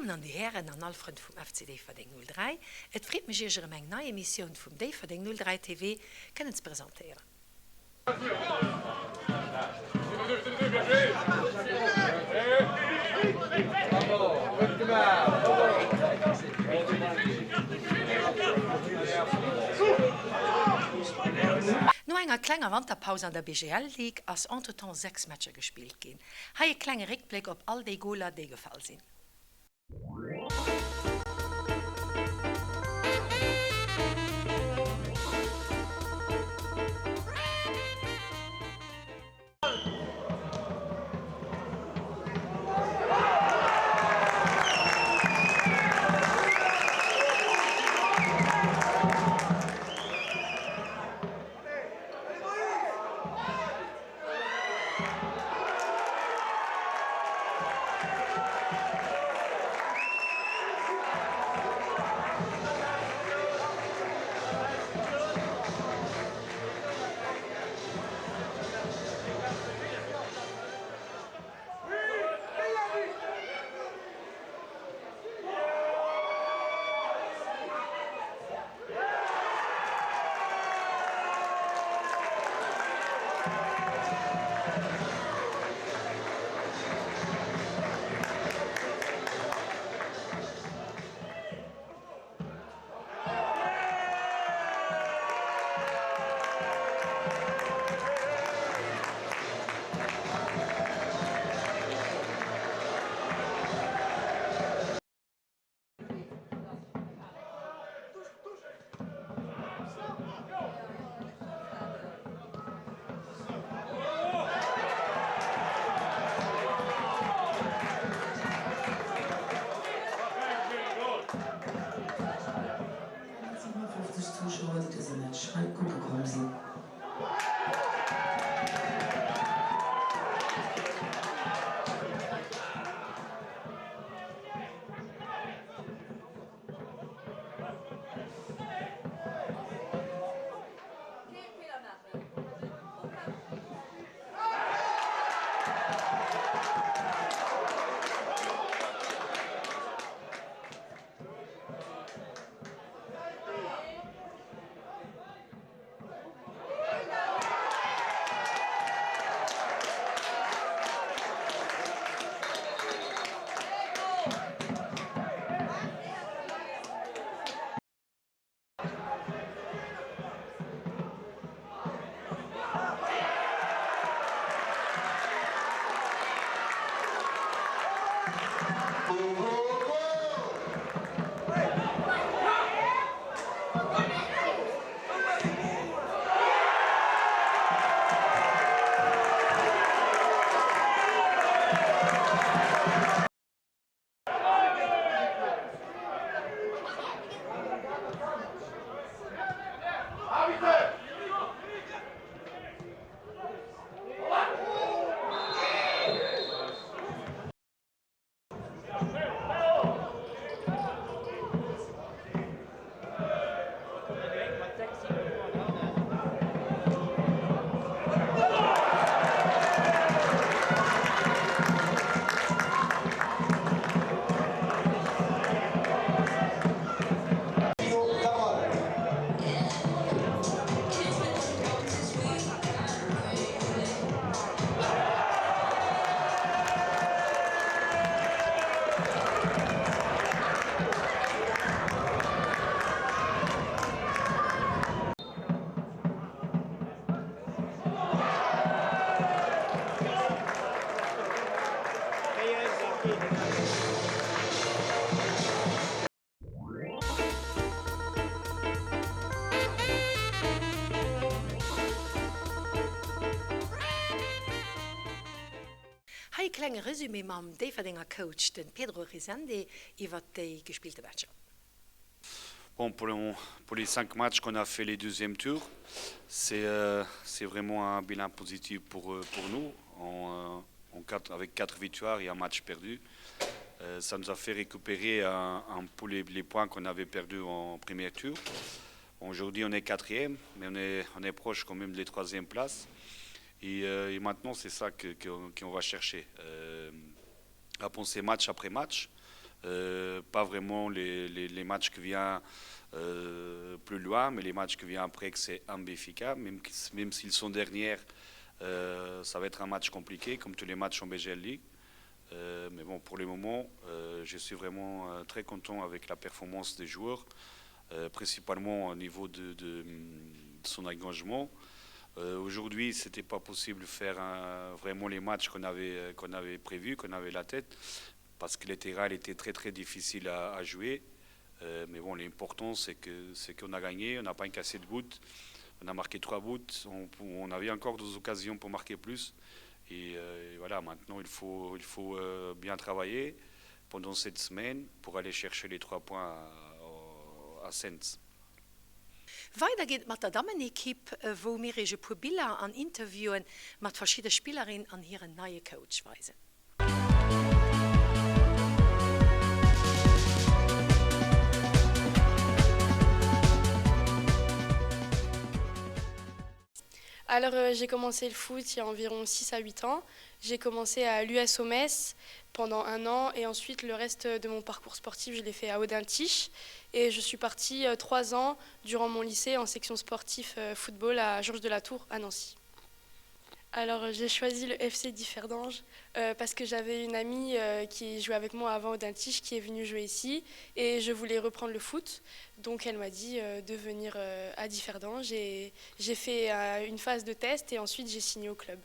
Dammen an Dir Hären an all Frënn vum FC Déifferdeng 03, et freet mech Iech erëm eng nei Emissioun vum Déifferdeng 03 TV kënnen ze presentéieren. No enger klenger Wanterpaus an der BGL Ligue ass entretemps 6 Matcher gespillt ginn. Hei e klenge Réckbléck op all déi Goler déi gefall sinn. Zuschauer, déi dëse Match hei kucke komm sinn. Hei e klenge Resumé mam Déifferdenger Coach, de Pedro Resende, iwwert déi gespillte Matcher. Bon, pour, pour les cinq matchs qu'on a fait les deuxième tour, c'est euh, vraiment un bilan positif pour, euh, pour nous. En, euh, en quatre, avec quatre victoires et un match perdu. Euh, ça nous a fait récupérer un, un peu les, les points qu'on avait perdus en premier tour. Aujourd'hui, on est quatrième, mais on est, on est proche quand même des troisième places. Et, euh, et maintenant, c'est ça qu'on que, qu va chercher. Euh, à penser match après match. Euh, pas vraiment les, les, les matchs qui viennent euh, plus loin, mais les matchs qui viennent après, c'est un Béfica, même, même s'ils sont dernières, euh, ça va être un match compliqué, comme tous les matchs en BGL League. Euh, mais bon, pour le moment, euh, je suis vraiment euh, très content avec la performance des joueurs, euh, principalement au niveau de, de, de son engagement. Euh, Aujourd'hui, ce n'était pas possible de faire un, vraiment les matchs qu'on avait, euh, qu'on avait prévus, qu'on avait la tête, parce que les terrains étaient très très difficiles à, à jouer. Euh, mais bon, l'important, c'est qu'on qu qu'on a gagné, on n'a pas cassé de but, on a marqué trois buts, on, on avait encore des occasions pour marquer plus. Et, euh, et voilà, maintenant, il faut, il faut euh, bien travailler pendant cette semaine pour aller chercher les trois points à, à Sens. Weider geet et mat der Dammenekipp, wou mir iech e puer Biller an Interviewen mat verschidde Spillerin an hiren neie Coach weisen. Alors euh, j'ai commencé le foot il y a environ 6 à 8 ans. J'ai commencé à l'US Metz pendant un an et ensuite le reste de mon parcours sportif je l'ai fait à Audin-Tiche et je suis partie euh, trois ans durant mon lycée en section sportif euh, football à Georges de la Tour à Nancy. Alors euh, j'ai choisi le FC Differdange euh, parce que j'avais une amie euh, qui jouait avec moi avant au Dintiche qui est venue jouer ici et je voulais reprendre le foot. Donc elle m'a dit euh, de venir euh, à Differdange et j'ai fait euh, une phase de test et ensuite j'ai signé au club.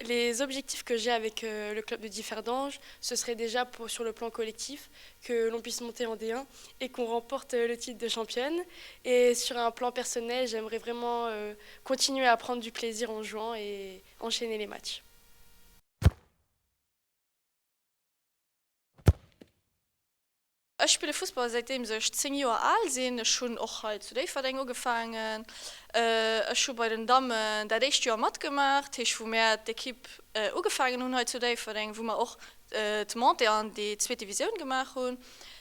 Les objectifs que j'ai avec euh, le club de Differdange, ce serait déjà pour, sur le plan collectif que l'on puisse monter en D1 et qu'on remporte euh, le titre de championne. Et sur un plan personnel, j'aimerais vraiment euh, continuer à prendre du plaisir en jouant et enchaîner les matchs. Ech spille Fussball säitdeems ech 10 Joer al sinn. Ech hunn och hei zu Déifferdeng ugefaangen. Ech hu bei den Dammen dat éischt Joer matgemaach, dat heescht wou mär d'Ekipp ugefaangen hunn hei zu Déifferdeng, wou mer och d'Montée an déi zweet Divisioun gemaach hunn.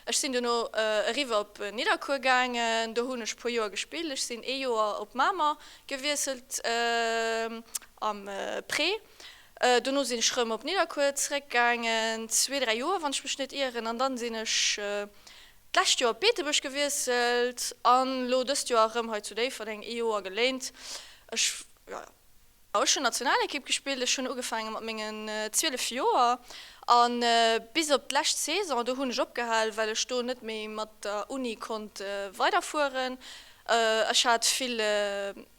Ech sinn duerno eriwwer op Nidderkuer gaangen, do hunn ech e puer Joer gespillt. Ech sinn ee Joer op Mamer gewiesselt am Prêt. Dono sinn ech rëm op Nidderkuer zeréck gaangen, zwee, dräi Joer, wann ech mech net ieren, an dann sinn ech d'lescht Joer op Beetebuerg gewiesselt an elo dëst Joer erëm hei zu Déifferdeng ee Joer geléint. Ech, jo, ech hunn Nationalekipp gespillt, ech hunn ugefaange mat mengen 12 Joer a bis op d'lescht Saison, do hunn ech opgehal, well ech do net méi mat der Uni konnt weiderfueren. Ech hat vill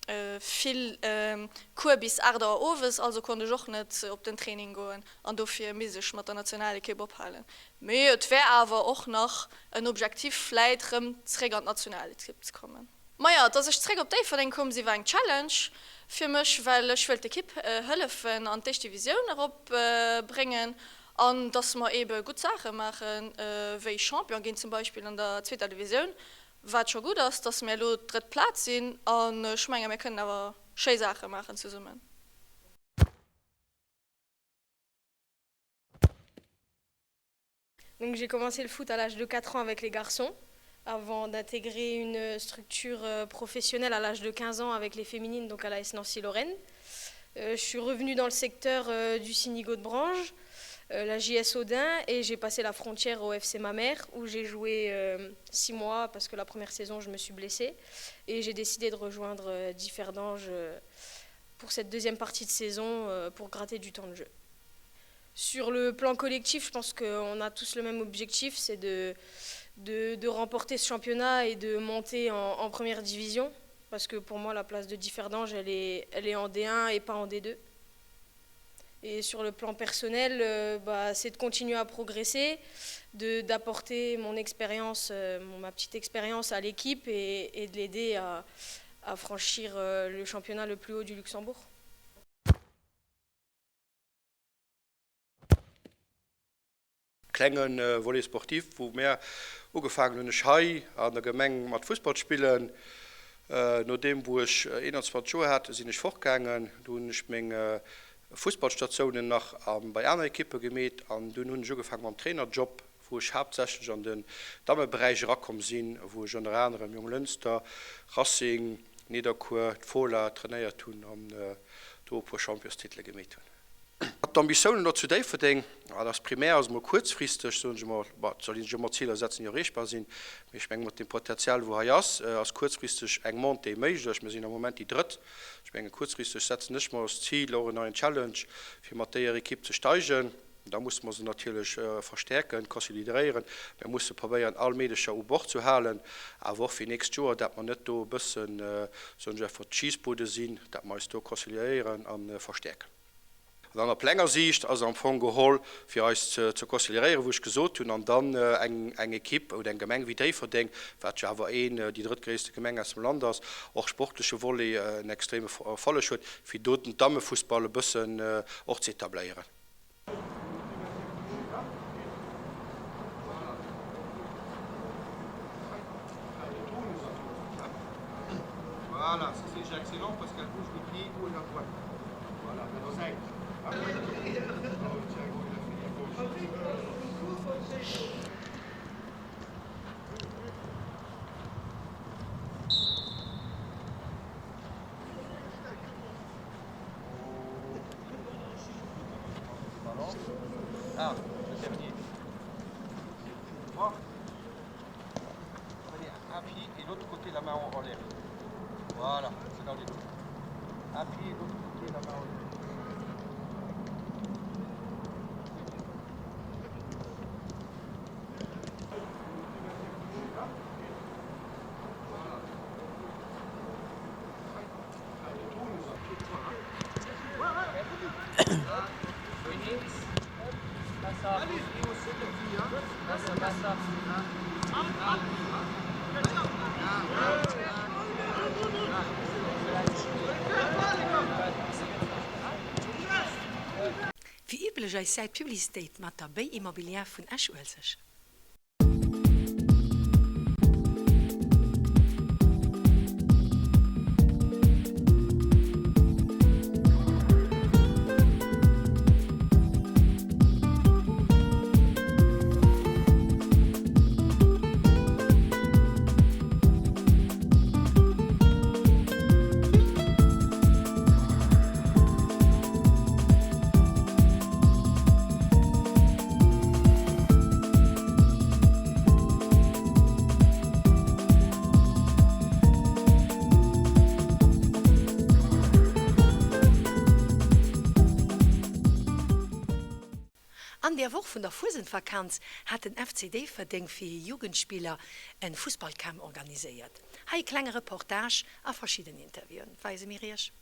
vill Cours bis 8 Auer owes, also konnt ech och net op den Training goen an dofir misst ech mat der Nationalekipp ophalen. Mee et wär awer och nach en Objectif vläit rëm zréck an d'Nationalekipp ze kommen. Maja, dass ech zréck op Déifferdeng komm si war eng Challenge fir mech, well ech wëll d'Ekipp hëllefen an d'éischt Divisioun erop bréngen an dass mer eebe gutt Saache maachen, wéi Champion ginn zum Beispill an der zweeter Divisioun. Wat scho gutt ass, dass mir elo drëtt Plaz sinn an ech menge mir kënnen awer schéi Saache maachen zesummen. Donc j'ai commencé le foot à l'âge de 4 ans avec les garçons avant d'intégrer une structure euh, professionnelle à l'âge de 15 ans avec les féminines donc à la S Nancy Lorraine. Euh, je suis revenue dans le secteur euh, du Sinigo de Brange, euh, la JS Audin et j'ai passé la frontière au FC Mamère où j'ai joué euh, six mois parce que la première saison je me suis blessée et j'ai décidé de rejoindre euh, Differdange euh, pour cette deuxième partie de saison euh, pour gratter du temps de jeu. Sur le plan collectif, je pense qu'on a tous le même objectif, c'est de, de, de remporter ce championnat et de monter en, en première division parce que pour moi la place de Differdange elle est, elle est en D1 et pas en D2. Et sur le plan personnel, euh, bah, c'est de continuer à progresser, d'apporter mon expérience, euh, mon, ma petite expérience à l'équipe et, et de l'aider à, à franchir euh, le championnat le plus haut du Luxembourg. Klenge Volet sportif, wou mär ugefaangen hunn, ech hei an der Gemeng mat Fussball spillen. Nodeem wou ech 21 Joer hat, sinn ech fortgaangen. Do hunn ech meng Fussballstatiounen nach bei aner Ekippe gemeet an dunn hunn ech ugefaangen mam Trainerjob, wou ech haaptsächlech an den Dammeberäich erakomm sinn, wou ech ënner anerem Jonglënster, Racing, Nidderkuer, d'Fola trainéiert hunn an do e puer Championstitele gemeet hunn. D'Ambitiounen elo zu Déifferdeng, dat ass primär also mol kuerzfristeg, soen ech emol, bon, et soll een sech ëmmer Ziler setzen, déi erreechbar sinn, mee ech menge mat deem Potenzial, wou hei ass, ass kuerzfristeg eng Montée méiglech. Mir sinn am Moment déi Drëtt. Ech menge kuerzfristeg setzen ech mer als Zil och en neien Challenge, fir mat déier Ekipp ze steigen. Da musse mer se natierlech verstäerken, consolideréieren. Mir musse probéieren, all Meedecher u Bord ze halen, awer och fir nächst Joer, dat mer net do e bëssen, soen ech einfach, d'Schiessbude sinn, dat mer eis do consolideréieren a verstäerken. An dann op länger Siicht ass am Fong geholl, fir eis ze considéréieren, wou ech gesot hunn, an dann eng Ekipp oder eng Gemeng wéi Déifferdeng, wat jo awer een, déi drëttgréisste Gemeng aus dem Land ass, och sportleche Volet en extreme Erfolleg huet, fir do den Dammefussball e bëssen och ze etabléieren. Wéi üblech eis Säit Publicitéit mat der Bay Immobilière vun Esch-Uelzecht. An der Woch vun der Fuesentvakanz hat den FC Déifferdeng fir hir Jugendspiller en Fussballcamp organiséiert. Hei e klenge Reportage a verschidden Interviewen weise mir iech.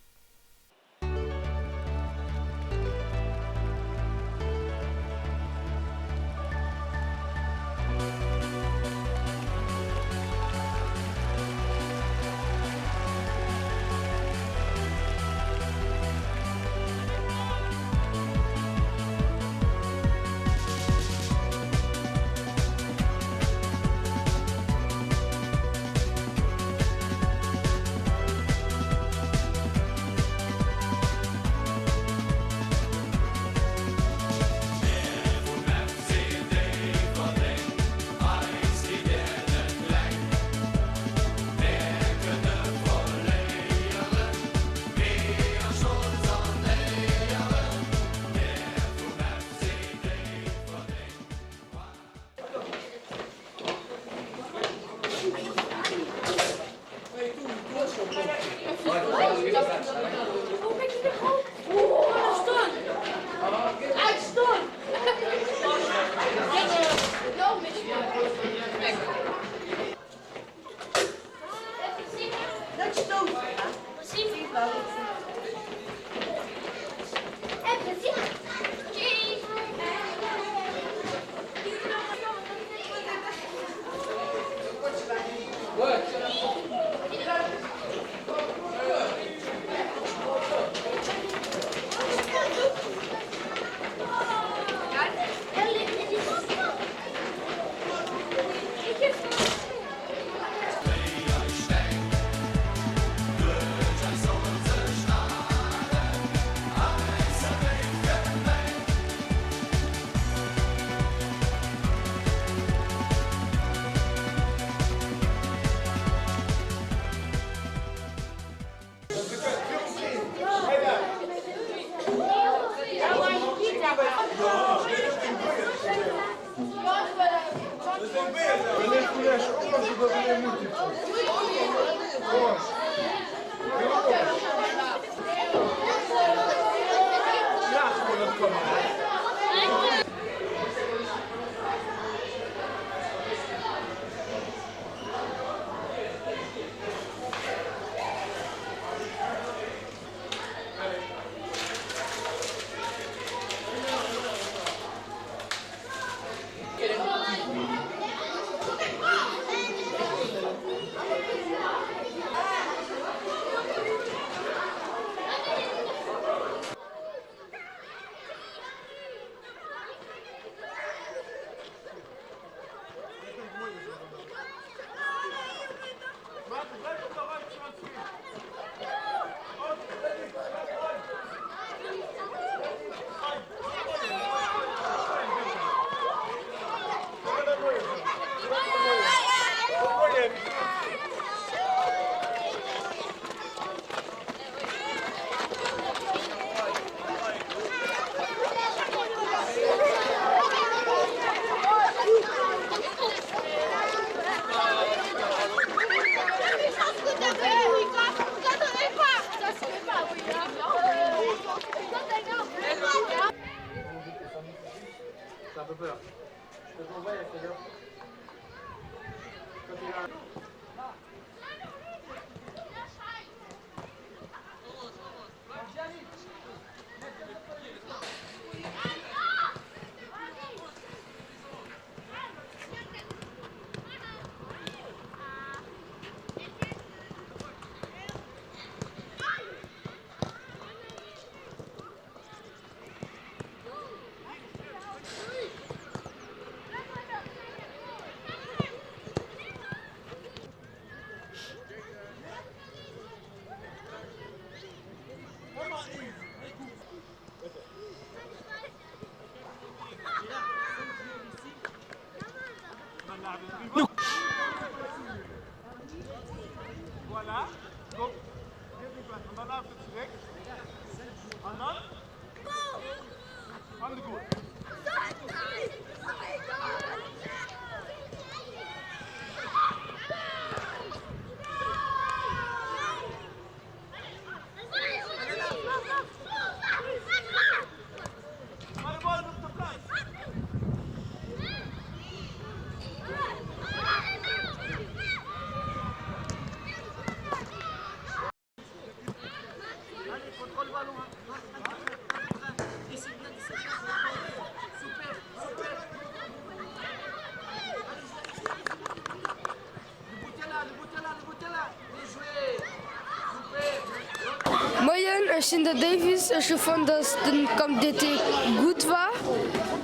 Moien, ech sinn de Davis. Ech hu fonnt, dass den Camp d'été gutt war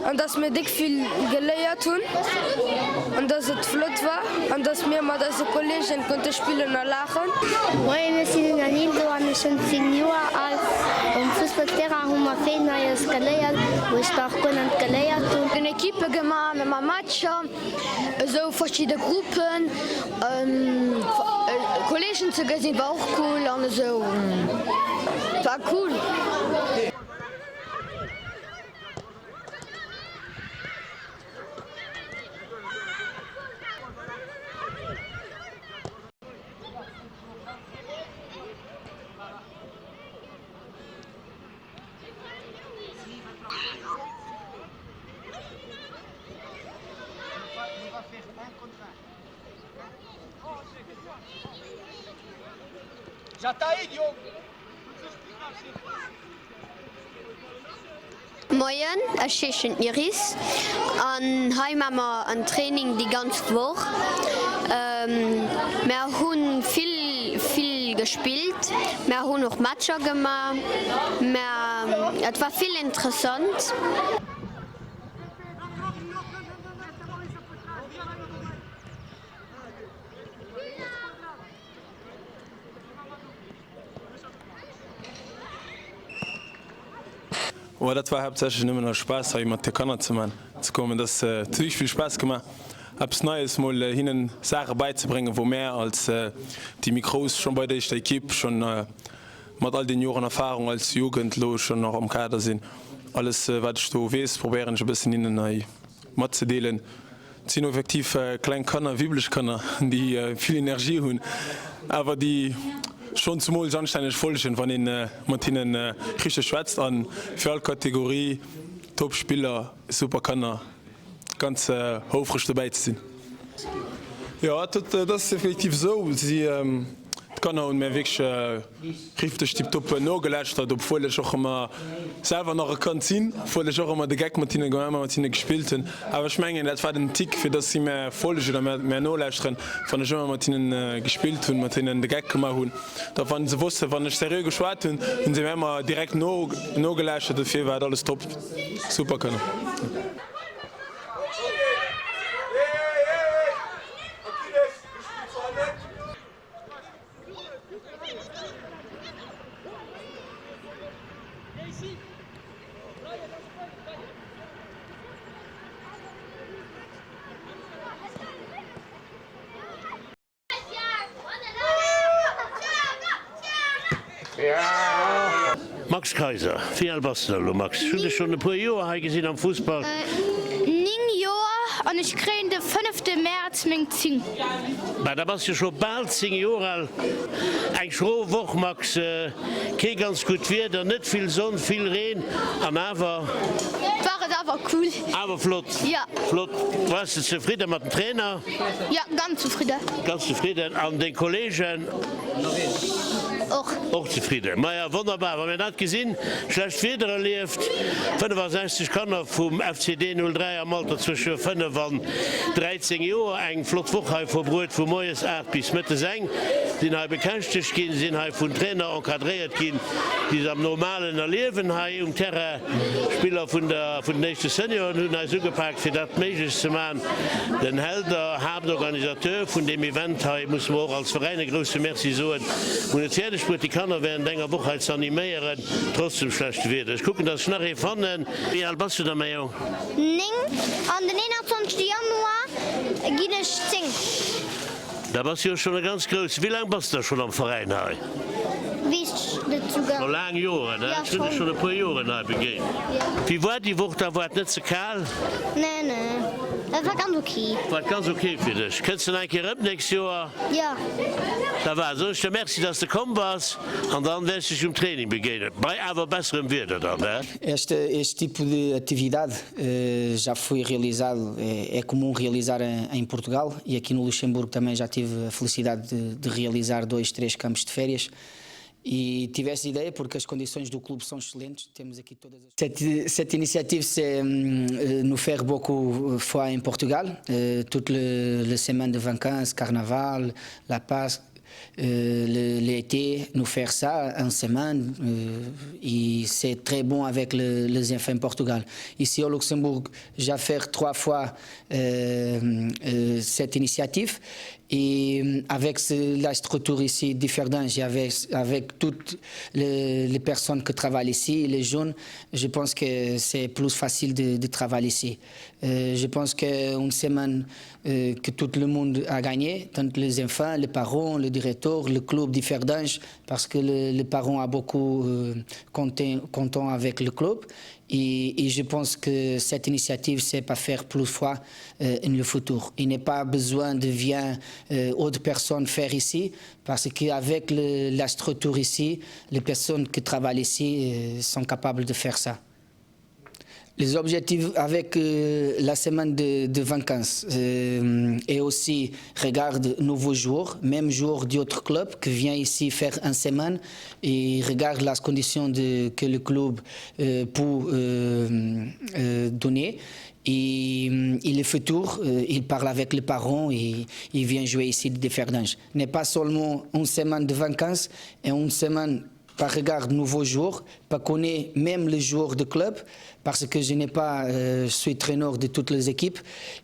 an dass mir déck vill geléiert hunn an dass et flott war an dass mir mat eise Kolleegen konnte spillen a laachen. Moien, ech sinn den Anindo an ech hunn 10 Joer al. Um Fussballterrain hu mer vill Neies geléiert, wou ech nach guer net geléiert hunn. Hunn Ekippe gemaach, mir hu Matcher, esou verschidde Gruppen, Kolleegen ze gesinn war och cool an esou war cool. Moien, ech heeschen Iris an hei maa mer en Training déi ganz Woch. Mer hunn vill vill gespillt, mer hunn och Matcher gema, mer et war vill interessant. Oh, dat war haaptsächlech nëmmen aus Spaass hei mat de Kanner ze man ze kommen. Dat huet richteg vill Spaass gemaach, eppes Neies mol hinnen Saache bäizebréngen, wou mär als déi méi grouss schonn bei der éischter Equipe schonn mat all den Joren Erfahrung als Jugend elo schonn nach am Kader sinn. Alles wat ech do weess, probéieren ech e bëssen hinnen hei matzedeelen. Et sinn effektiv kleng Kanner, wibbeleg Kanner, déi vill Energie hunn, awer déi schonn zumools anstänneg folgen, wann ee mat hinne richteg schwätzt. A fir all Kategorie top Spiller, super Kanner, ganz houfreg dobäi ze sinn. Jo, dat ass effektiv esou. D'Kanner hunn mir wierklech richteg tiptop nogeläschtert, obwuel ech och ëmmer selwer nach e Kand sinn, obwuel ech och ëmmer de Geck mat hinne gemaach, ëmmer mat hinne gespillt hunn. Awer ech mengen, dat war den Tick, fir dass si mär follegen a mär nolauschteren, wann ech ëmmer mat hinnen gespillt hunn, mat hinnen de Geck gemaach hunn. Da wann se wossten, wann ech seriö geschwat hunn, hunn se mär ëmmer direkt nogelauschtert. Dofir war et alles top, super Kanner. Max Kayser, Wéi al bass de da elo, Max? Ech hunn dech schonn e puer Joer hei gesinn am Fussball. 9 Joer an ech kréien de fënnefte Mäerz meng 10. Bah, da bass jo scho bal 10 Joer al. Eng schro Woch, Max. Kee ganz gutt Wieder, net vill Sonn, vill Reen an awer. War et awer cool. Awer flott. Jo. Flott. Waars de zefridde mat dem Trainer? Jo, ganz zefridde. Ganz zefridden. An deng Kollegen? Och. Och zefridden. Maja, wonnerbar, wa mir dat gesinn. Schlecht Wieder erlieft, 65 Kanner vum FCD 03 am Alter zwësche 5 an 13 Joer eng flott Woch hei verbruet, vu moies 8 bis mëttes eng. Sinn hei bekäschtegt ginn, sinn hei vun Trainer encadréiert ginn, déi se am normalen erliewen hei um Terrain. Spiller vun der vun den éischte Senioren hunn eis ugepaakt fir dat méiglech ze man. Den Helder, Haaptorganisateur vun deem Event hei, musse mer och als Veräin e grousse Merci soen, hunn et fäerdeg bruet déi Kanner während enger Woch hei ze animéieren, trotz dem schlechte Wieder. Ech kucken, dass ech nach ee fannen. Wéi al bass du da mäi Jong? 9 an den 21 Januar ginn ech 10. Da bass jo schonn e ganz groussen. Wéi laang bass de da schonn am Veräin hei? Weess ech net sou ganz. Scho laang Joren, he? Ja, Ech hunn dech schonn e puer Joren hei begéint. Ja. Wéi war déi Woch da? War et net ze kal? Nee, nee, et war ganz ok. War et ganz ok fir dech? Kënns de nach eng Kéier erëm d'nächst Joer? Ja. Da war. Soen ech der Merci, dass de komm bass an dann wäers dech um Training begéinen, bei awer besserem Wieder dann, he? Este, este tipo de atividade já foi realizado, é comum realizar em Portugal e aqui no Luxemburgo também já tive a felicidade de, de realizar dois, três campos de férias. E tive essa ideia porque as condições do clube são excelentes, temos aqui todas as... Cette, cette initiative c'est nous faire beaucoup fois em Portugal, toutes les, les semaines de vacances, carnaval, la Pâques, l'été, nous faire ça en semaine et c'est très bon avec le, les enfants en Portugal. Ici au Luxembourg, j'ai fait trois fois euh, euh, cette initiative et avec la structure ici différente et avec, avec toutes les, les personnes qui travaillent ici, les jeunes, je pense que c'est plus facile de, de travailler ici. Euh, je pense qu'une semaine euh, que tout le monde a gagné, tant les enfants, les parents, le directeur, le club d'Ifferdange, parce que le, les parents ont beaucoup euh, compté, content avec le club. Et, et je pense que cette initiative, c'est pas faire plus fois euh, dans le futur. Il n'est pas besoin de bien euh, autres personnes faire ici, parce qu'avec la structure ici, les personnes qui travaillent ici euh, sont capables de faire ça. Les objectifs avec euh, la semaine de, de vacances euh, et aussi regarde nouveaux joueurs, même joueurs d'autres clubs qui vient ici faire une semaine et regarde las conditions de, que le club euh, peut euh, euh, donner. Et, et le futur, euh, il parle avec les parents et il vient jouer ici de Ferdange. N'est pas seulement une semaine de vacances et une semaine par regard de nouveaux joueurs, pas connaître même les joueurs de club, parce que je n'ai pas, euh, je suis traîneur de toutes les équipes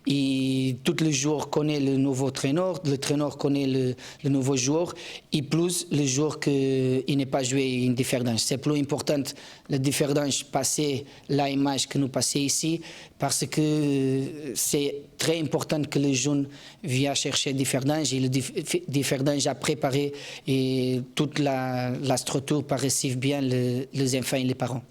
et tous les joueurs connaissent le nouveau traîneur, le traîneur connaît le, le nouveau joueur et plus le joueur qu'il n'est pas joué une différence. C'est plus important la différence passer la image que nous passons ici parce que c'est très important que les jeunes viennent chercher différence et le différence a préparé et toute la, la structure pour recevoir bien le, les enfants et les parents.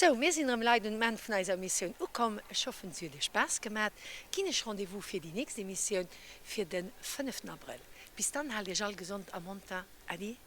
Sou, mir sinn erëm leider um Enn vun eiser Emissioun ukomm. Ech hoffen, se huet Iech Spaass gemat. Ginn Iech Rendez-vous fir déi nächst Emissioun fir de fënneften Abrëll. Bis dann, haalt Iech all gesond a monter. Adi.